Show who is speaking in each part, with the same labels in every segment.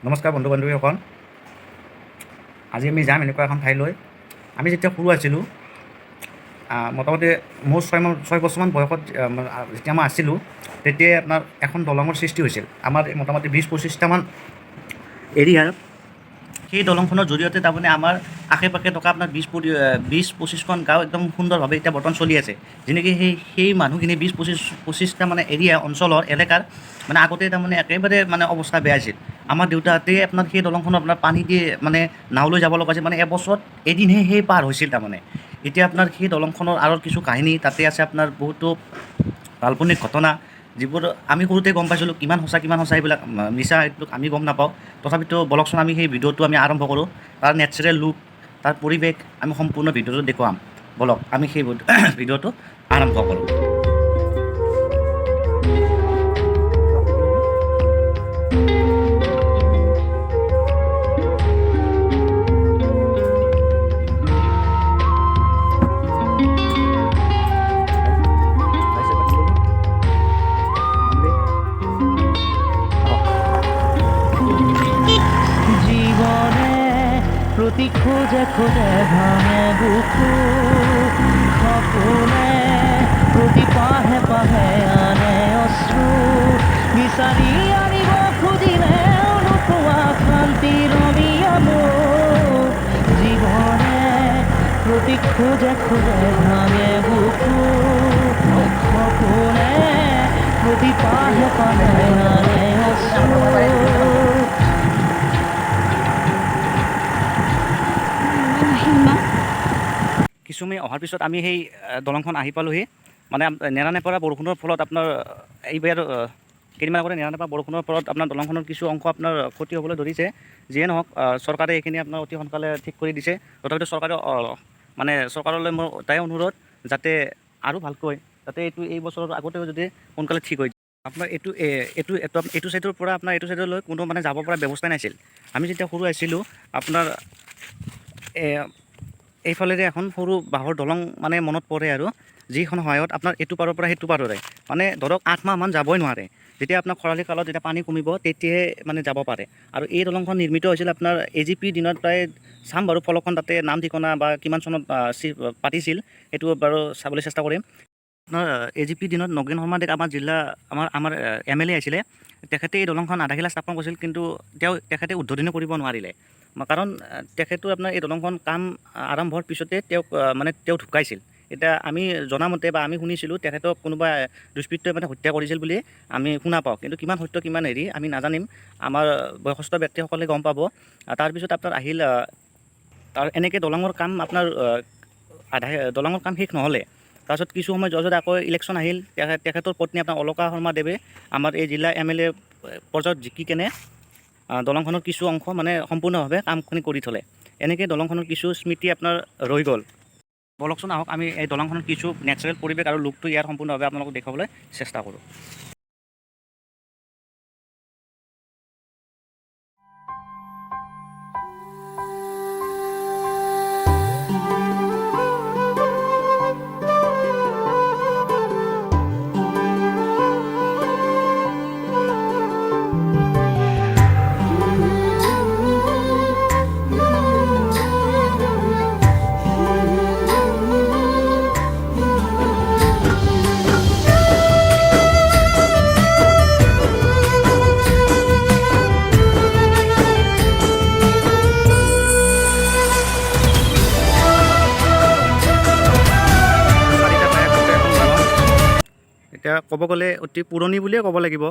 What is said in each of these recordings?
Speaker 1: নমস্কাৰ বন্ধু বান্ধৱীসকল, আজি আমি যাম এনেকুৱা এখন ঠাইলৈ। আমি যেতিয়া সৰু আছিলোঁ, মোটামুটি মোৰ 6 বছৰমান বয়সত যেতিয়া মই আছিলোঁ, তেতিয়াই আপোনাৰ এখন দলঙৰ সৃষ্টি হৈছিল আমাৰ মোটামুটি 20-25টামান এৰিয়াৰ। সেই দলংখনৰ জৰিয়তে তাৰমানে আমাৰ আশে পাশে থকা আপোনাৰ 20-25খন গাঁও একদম সুন্দৰভাৱে এতিয়া বৰ্তমান চলি আছে। যি নেকি সেই সেই মানুহখিনি 20-25টা মানে এৰিয়া অঞ্চলৰ এলেকাৰ মানে আগতে তাৰমানে একেবাৰে মানে অৱস্থা বেয়া আছিল। আমাৰ দেউতাহঁতে আপোনাৰ সেই দলংখনত আপোনাৰ পানী দি মানে নাও লৈ যাব লগা হৈছিল, মানে এবছৰত এদিনহে সেই পাৰ হৈছিল তাৰমানে। এতিয়া আপোনাৰ সেই দলংখনৰ আঁৰৰ কিছু কাহিনী তাতে আছে, আপোনাৰ বহুতো কাল্পনিক ঘটনা, যিবোৰ আমি সৰুতে গম পাইছিলোঁ। কিমান সঁচা, কিমান সঁচা এইবিলাক মিছা, এইটো আমি গম নাপাওঁ। তথাপিতো বলকচোন, আমি সেই ভিডিঅ'টো আমি আৰম্ভ কৰোঁ। তাৰ নেচাৰেল লুক, তাৰ পৰিৱেশ আমি সম্পূৰ্ণ ভিডিঅ'টো দেখুৱাম। বলক, আমি সেই ভিডিঅ'টো আৰম্ভ কৰোঁ।
Speaker 2: জীৱনে প্ৰতি খোজে খোজে ভাঙে বুকু, সপোনে প্ৰতি পাহে পাহে আনে অশ্ৰু। বিচাৰি আনিব খুজিলে নোপোৱা শান্তিৰ মোক। জীৱনে প্ৰতি খোজে খোজে ভাঙে বুকু, সপোনে প্ৰতি পাহে পাহে আনে অশ্ৰু।
Speaker 3: আহিল মা।
Speaker 1: কিছু সময় অহাৰ পিছত আমি সেই দলংখন আহি পালোহি। মানে নেৰানেপেৰা বৰষুণৰ ফলত আপোনাৰ এইবাৰ কেইদিনমান আগতে নেৰানেপেৰা বৰষুণৰ ফলত আপোনাৰ দলংখনৰ কিছু অংশ আপোনাৰ ক্ষতি হ'বলৈ ধৰিছে। যিয়ে নহওক, চৰকাৰে এইখিনি আপোনাৰ অতি সোনকালে ঠিক কৰি দিছে। তথাপিতো চৰকাৰে মানে চৰকাৰলৈ মোৰ এটাই অনুৰোধ, যাতে আৰু ভালকৈ যাতে এইটো এই বছৰৰ আগতেও যদি সোনকালে ঠিক হৈ যায়। আপোনাৰ এইটো এইটো এইটো এইটো ছাইডৰ পৰা আপোনাৰ এইটো ছাইডলৈ কোনো মানে যাব পৰা ব্যৱস্থাই নাছিল। আমি যেতিয়া সৰু আছিলোঁ, আপোনাৰ এইফালেৰে এখন সৰু বাঁহৰ দলং মানে মনত পৰে আৰু যিখন সহায়ত আপোনাৰ এইটো পাৰৰ পৰা সেইটো পাৰৰে মানে ধৰক 8 মাহমান যাবই নোৱাৰে। যেতিয়া আপোনাৰ খৰালি কালত যেতিয়া পানী কমিব, তেতিয়াহে মানে যাব পাৰে। আৰু এই দলংখন নিৰ্মিত হৈছিল আপোনাৰ এজিপিৰ দিনত প্ৰায়। চাম বাৰু ফলকখন, তাতে নাম, ঠিকনা বা কিমান চনত পাতিছিল, সেইটো বাৰু চাবলৈ চেষ্টা কৰিম। আপোনাৰ এজিপিৰ দিনত নগেন শৰ্মাদেৱ আমাৰ জিলা আমাৰ আমাৰ এমএলএ আছিলে। তেখেতে এই দলংখন আধাৰশিলা স্থাপন কৰিছিল, কিন্তু তেখেতে উদ্বোধনী কৰিব নোৱাৰিলে। কাৰণ তেখেতো আপোনাৰ এই দলংখন কাম আৰম্ভ হোৱাৰ পিছতে তেওঁক মানে তেওঁ ঢুকাইছিল। এতিয়া আমি জনামতে বা আমি শুনিছিলোঁ, তেখেতক কোনোবা দুষ্কৃতই মানে হত্যা কৰিছিল বুলি আমি শুনা পাওঁ। কিন্তু কিমান সত্য, কিমান হেৰি, আমি নাজানিম। আমাৰ বয়সস্থ ব্যক্তিসকলে গম পাব। তাৰপিছত আপোনাৰ আহিল তাৰ এনেকৈ দলঙৰ কাম আপোনাৰ আধা দলঙৰ কাম শেষ নহ'লে। তাৰপিছত কিছু সময় যোৱাৰ পিছত আকৌ ইলেকশ্যন আহিল। তেখেতৰ পত্নী আপোনাৰ অলকা শৰ্মাদেৱে আমাৰ এই জিলা এমএলএ পৰ্যায়ত জিকি কেনে দলংখনৰ কিছু অংশ মানে সম্পূৰ্ণভাৱে কামখিনি কৰি থ'লে। এনেকৈ দলংখনৰ কিছু স্মৃতি আপোনাৰ ৰৈ গ'ল। বলকচোন, আহক, আমি এই দলংখনৰ কিছু নেচাৰেল পৰিৱেশ আৰু লুকটো ইয়াৰ সম্পূৰ্ণভাৱে আপোনালোকক দেখুৱাবলৈ চেষ্টা কৰোঁ। চাৰিটা বায়েকতে এখন দলং। এতিয়া ক'ব গ'লে অতি পুৰণি বুলিয়ে ক'ব লাগিব।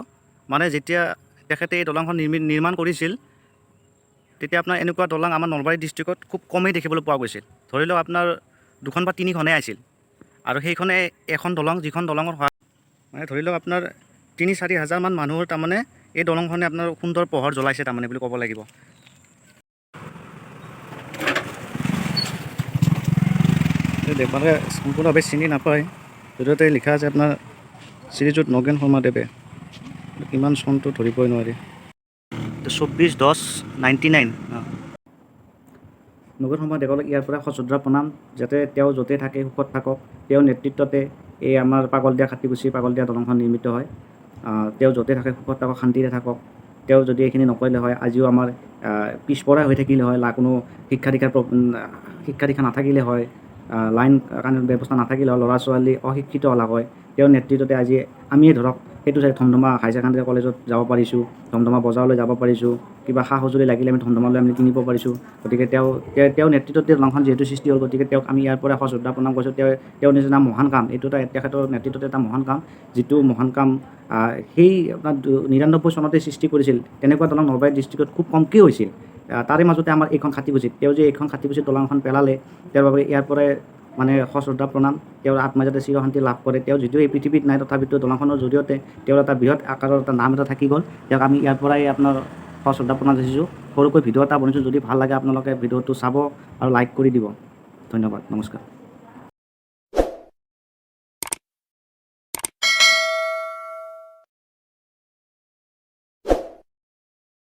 Speaker 1: মানে যেতিয়া তেখেতে এই দলংখন নিৰ্মাণ কৰিছিল, তেতিয়া আপোনাৰ এনেকুৱা দলং আমাৰ নলবাৰী ডিষ্ট্ৰিক্টত খুব কমেই দেখিবলৈ পোৱা গৈছিল। ধৰি লওক আপোনাৰ দুখন বা তিনিখনেই আছিল আৰু সেইখনে এখন দলং, যিখন দলঙৰ সহায় মানে ধৰি লওক আপোনাৰ 3-4 হাজাৰমান মানুহৰ তাৰমানে এই দলংখনে আপোনাৰ সুন্দৰ পোহৰ জ্বলাইছে তাৰমানে বুলি ক'ব লাগিব। মানে সম্পূৰ্ণভাৱে চিনি নাপায় যদিও তাতে লিখা আছে আপোনাৰ শ্ৰীযুত নগেন শৰ্মাদেৱে। কিমান চনটো ধৰিবই নোৱাৰি। 24/10/99। নগেন শৰ্মাদেৱক ইয়াৰ পৰা সশ্ৰদ্ধ প্ৰণাম, যাতে তেওঁ য'তে থাকে সুখত থাকক। তেওঁৰ নেতৃত্বতে এই আমাৰ পাগলদিয়া খাটিকুচি পাগলদিয়া দলংখন নিৰ্মিত হয়। তেওঁ য'তে থাকে সুখত থাকক, শান্তিৰে থাকক। তেওঁ যদি এইখিনি নকৰিলে হয়, আজিও আমাৰ পিছপৰা হৈ থাকিলে হয়, কোনো শিক্ষা দীক্ষাৰ শিক্ষা দীক্ষা নাথাকিলে হয়, লাইন কাৰেণ্ট ব্যৱস্থা নাথাকিলে হয়, ল'ৰা ছোৱালী অশিক্ষিত হ'লাক হয়। তেওঁৰ নেতৃত্বতে আজি আমিয়ে ধৰক সেইটো চাই ধমধমা হায়াৰ ছেকেণ্ডেৰী কলেজত যাব পাৰিছোঁ, ধমধমা বজাৰলৈ যাব পাৰিছোঁ, কিবা সা সঁজুলি লাগিলে আমি ধমধমালৈ আমি কিনিব পাৰিছোঁ। গতিকে তেওঁৰ নেতৃত্বতে দলংখন যিহেতু সৃষ্টি হ'ল, গতিকে তেওঁক আমি ইয়াৰ পৰা সশ্ৰদ্ধা প্ৰণাম কৰিছোঁ। তেওঁৰ নিচিনা মহান কাম, এইটো এটা তেখেতৰ নেতৃত্বতে এটা মহান কাম, যিটো মহান কাম সেই আপোনাৰ 99 চনতে সৃষ্টি কৰিছিল। তেনেকুৱা দলং নলবাৰী ডিষ্ট্ৰিক্টত খুব কমকৈ হৈছিল। তাৰে মাজতে আমাৰ এইখন খাটিকুছিত তেওঁ যে এইখন খাটিকুছিত দলংখন পেলালে, তেওঁৰ বাবে ইয়াৰ পৰাই মানে সশ্ৰদ্ধা প্ৰণাম। তেওঁৰ আত্মা যাতে চিৰশান্তি লাভ কৰে। তেওঁ যদিও এই পৃথিৱীত নাই, তথাপিতো দলংখনৰ জৰিয়তে তেওঁৰ এটা বৃহৎ আকাৰৰ এটা নাম এটা থাকি গ'ল। তেওঁক আমি ইয়াৰ পৰাই আপোনাৰ সশ্ৰদ্ধা প্ৰণাম যাচিছোঁ। সৰুকৈ ভিডিঅ' এটা বনাইছোঁ, যদি ভাল লাগে আপোনালোকে ভিডিঅ'টো চাব আৰু লাইক কৰি দিব। ধন্যবাদ, নমস্কাৰ।